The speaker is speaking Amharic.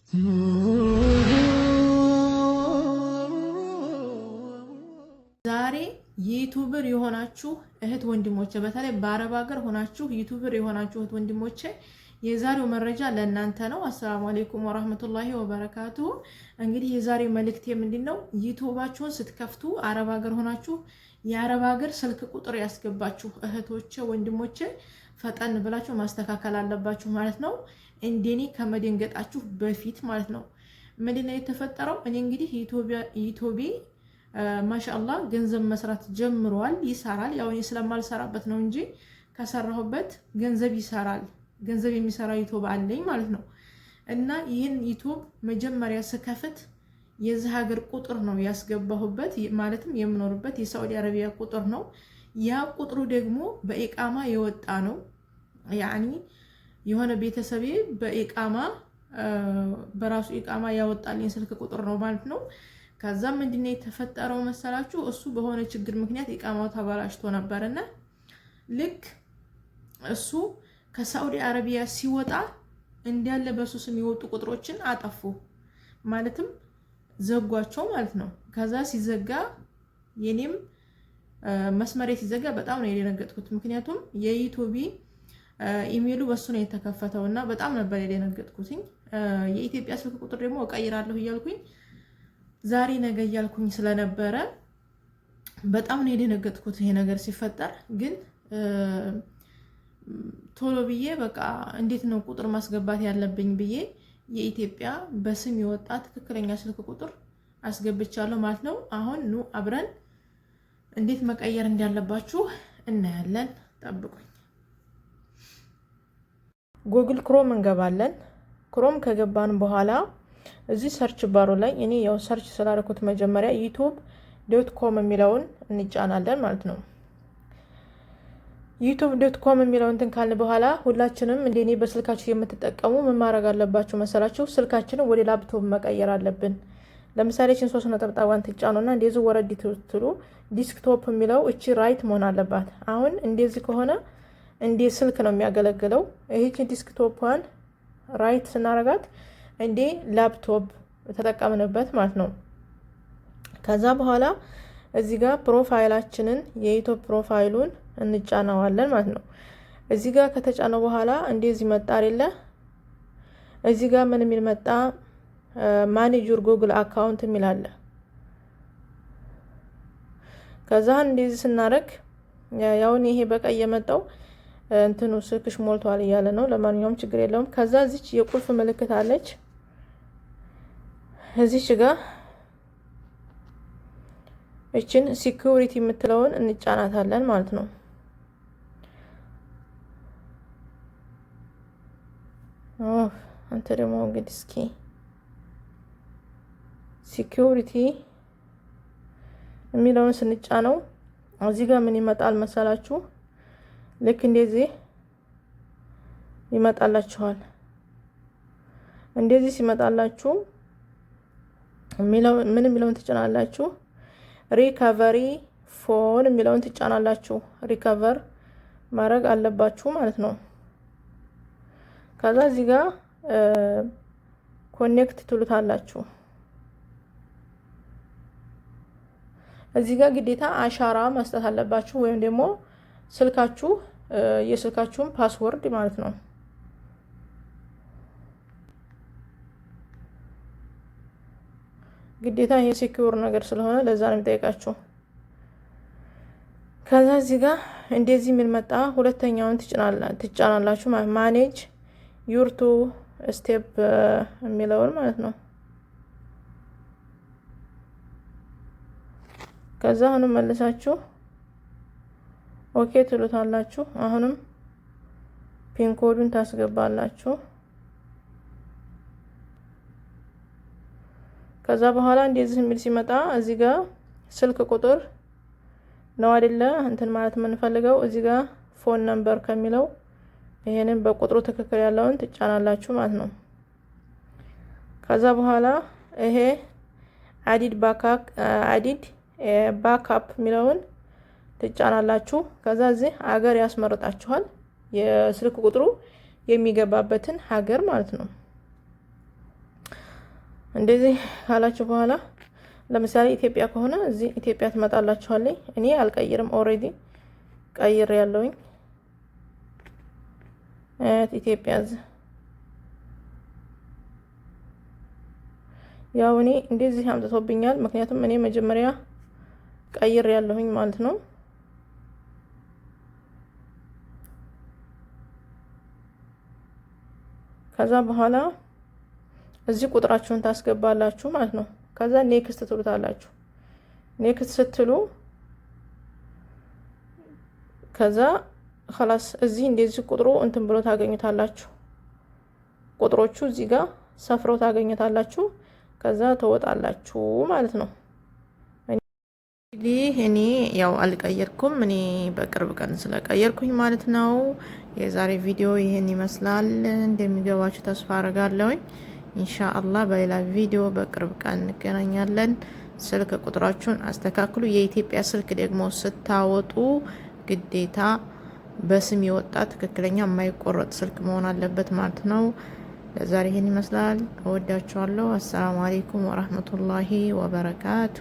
ዛሬ YouTuber የሆናችሁ እህት ወንድሞቼ፣ በተለይ በአረብ ሀገር ሆናችሁ YouTuber የሆናችሁ እህት ወንድሞቼ የዛሬው መረጃ ለእናንተ ነው። السلام عليكم ورحمة الله وبركاته። እንግዲህ የዛሬው መልእክቴ ምንድን ነው? ዩቱባችሁን ስትከፍቱ አረብ ሀገር ሆናችሁ የአረብ ሀገር ስልክ ቁጥር ያስገባችሁ እህቶቼ ወንድሞቼ ፈጠን ብላችሁ ማስተካከል አለባችሁ ማለት ነው። እንደኔ ከመደንገጣችሁ በፊት ማለት ነው። ምንድን ነው የተፈጠረው? እኔ እንግዲህ ዩቱቤ ማሻአላህ ገንዘብ መስራት ጀምሯል። ይሰራል። ያው እኔ ስለማልሰራበት ነው እንጂ ከሰራሁበት ገንዘብ ይሰራል። ገንዘብ የሚሰራ ዩቱብ አለኝ ማለት ነው። እና ይህን ዩቱብ መጀመሪያ ስከፍት የዚህ ሀገር ቁጥር ነው ያስገባሁበት፣ ማለትም የምኖርበት የሳዑዲ አረቢያ ቁጥር ነው። ያ ቁጥሩ ደግሞ በኢቃማ የወጣ ነው። يعني የሆነ ቤተሰቤ በኢቃማ በራሱ ኢቃማ ያወጣልኝ ስልክ ቁጥር ነው ማለት ነው። ከዛ ምንድነው የተፈጠረው መሰላችሁ? እሱ በሆነ ችግር ምክንያት ኢቃማው ተበላሽቶ ነበርና ልክ እሱ ከሳዑዲ አረቢያ ሲወጣ እንዲያለ በሱ ስም የወጡ ቁጥሮችን አጠፉ፣ ማለትም ዘጓቸው ማለት ነው። ከዛ ሲዘጋ የኔም መስመሬ ሲዘጋ በጣም ነው የደነገጥኩት። ምክንያቱም የዩቱቢ ኢሜሉ በሱ ነው የተከፈተው እና በጣም ነበር የደነገጥኩትኝ። የኢትዮጵያ ስልክ ቁጥር ደግሞ እቀይራለሁ እያልኩኝ ዛሬ ነገ እያልኩኝ ስለነበረ በጣም ነው የደነገጥኩት ይሄ ነገር ሲፈጠር። ግን ቶሎ ብዬ በቃ እንዴት ነው ቁጥር ማስገባት ያለብኝ ብዬ የኢትዮጵያ በስም የወጣ ትክክለኛ ስልክ ቁጥር አስገብቻለሁ ማለት ነው። አሁን ኑ አብረን እንዴት መቀየር እንዳለባችሁ እናያለን። ጠብቁኝ። Google Chrome እንገባለን። Chrome ከገባን በኋላ እዚህ search bar ኡ ላይ እኔ ያው search ስላደረኩት መጀመሪያ YouTube.com የሚለውን እንጫናለን ማለት ነው። YouTube.com የሚለውን እንትን ካልን በኋላ ሁላችንም እንደ እኔ በስልካችሁ የምትጠቀሙ ምን ማድረግ አለባችሁ መሰላችሁ? ስልካችንን ወደ ላፕቶፕ መቀየር አለብን። ለምሳሌ እችን ሶስት ነጠብጣቧን ትጫኑና እንደዚህ ወረድ ትሉ desktop የሚለው እቺ right መሆን አለባት። አሁን እንደዚህ ከሆነ እንደ ስልክ ነው የሚያገለግለው። ይህችን desktop ን right ስናረጋት እንደ ላፕቶፕ ተጠቀምንበት ማለት ነው። ከዛ በኋላ እዚህ ጋር profile ኣችንን የዩቱብ profile ኡን እንጫነዋለን ማለት ነው። እዚህ ጋር ከተጫነው በኋላ እንደዚህ መጣ አይደለ? እዚህ ጋር ምን የሚል መጣ? Manage your Google account የሚል አለ። ከዛ እንደዚህ ስናደርግ ያውን ይሄ በቀይ የመጣው እንትኑ ስልክሽ ሞልቷል እያለ ነው። ለማንኛውም ችግር የለውም። ከዛ እዚች የቁልፍ ምልክት አለች እዚች ጋር እችን security የምትለውን እንጫናታለን ማለት ነው። አንተ ደግሞ እንግዲህ እስኪ security የሚለውን ስንጫነው እዚህ ጋር ምን ይመጣል መሰላችሁ? ልክ እንደዚህ ይመጣላችኋል። እንደዚህ ሲመጣላችሁ ምን የሚለውን ትጫናላችሁ? Recovery phone የሚለውን ትጫናላችሁ። Recover ማድረግ አለባችሁ ማለት ነው። ከዛ እዚህ ጋር connect ትሉታላችሁ። እዚህ ጋር ግዴታ አሻራ መስጠት አለባችሁ ወይም ደግሞ ስልካችሁ የስልካችሁን password ማለት ነው። ግዴታ ይሄ secure ነገር ስለሆነ ለዛ ነው የሚጠይቃችሁ። ከዛ እዚህ ጋር እንደዚህ የሚል መጣ። ሁለተኛውን ትጫናላችሁ፣ manage your two step የሚለውን ማለት ነው። ከዛ አሁንም መልሳችሁ okay ትሉታላችሁ። አሁንም PIN code ኡን ታስገባላችሁ። ከዛ በኋላ እንደዚህ የሚል ሲመጣ እዚህ ጋር ስልክ ቁጥር ነው አይደለ? እንትን ማለት የምንፈልገው እዚህ ጋር phone number ከሚለው ይሄንን በቁጥሩ ትክክል ያለውን ትጫናላችሁ ማለት ነው። ከዛ በኋላ ይሄ add backup የሚለውን ትጫናላችሁ። ከዛ እዚህ ሀገር ያስመርጣችኋል፣ የስልክ ቁጥሩ የሚገባበትን ሀገር ማለት ነው። እንደዚህ ካላችሁ በኋላ ለምሳሌ ኢትዮጵያ ከሆነ እዚህ ኢትዮጵያ ትመጣላችኋለኝ። እኔ አልቀይርም፣ already ቀይር ያለውኝ ኢትዮጵያ። ያው እኔ እንደዚህ አምጥቶብኛል። ምክንያቱም እኔ መጀመሪያ ቀይር ያለሁኝ ማለት ነው። ከዛ በኋላ እዚህ ቁጥራችሁን ታስገባላችሁ ማለት ነው። ከዛ next ትሉታላችሁ። Next ስትሉ ከዛ خلاص እዚህ እንደዚህ ቁጥሩ እንትን ብሎ ታገኙታላችሁ። ቁጥሮቹ እዚህ ጋር ሰፍረው ታገኙታላችሁ። ከዛ ትወጣላችሁ ማለት ነው። እንግዲህ እኔ ያው አልቀየርኩም። እኔ በቅርብ ቀን ስለቀየርኩኝ ማለት ነው። የዛሬ ቪዲዮ ይህን ይመስላል። እንደሚገባችሁ ተስፋ አረጋለሁኝ። ኢንሻአላህ በሌላ ቪዲዮ በቅርብ ቀን እንገናኛለን። ስልክ ቁጥራችሁን አስተካክሉ። የኢትዮጵያ ስልክ ደግሞ ስታወጡ ግዴታ በስም የወጣ ትክክለኛ የማይቆረጥ ስልክ መሆን አለበት ማለት ነው። ለዛሬ ይህን ይመስላል። እወዳችኋለሁ። አሰላሙ አሌይኩም ወራህመቱላሂ ወበረካቱ።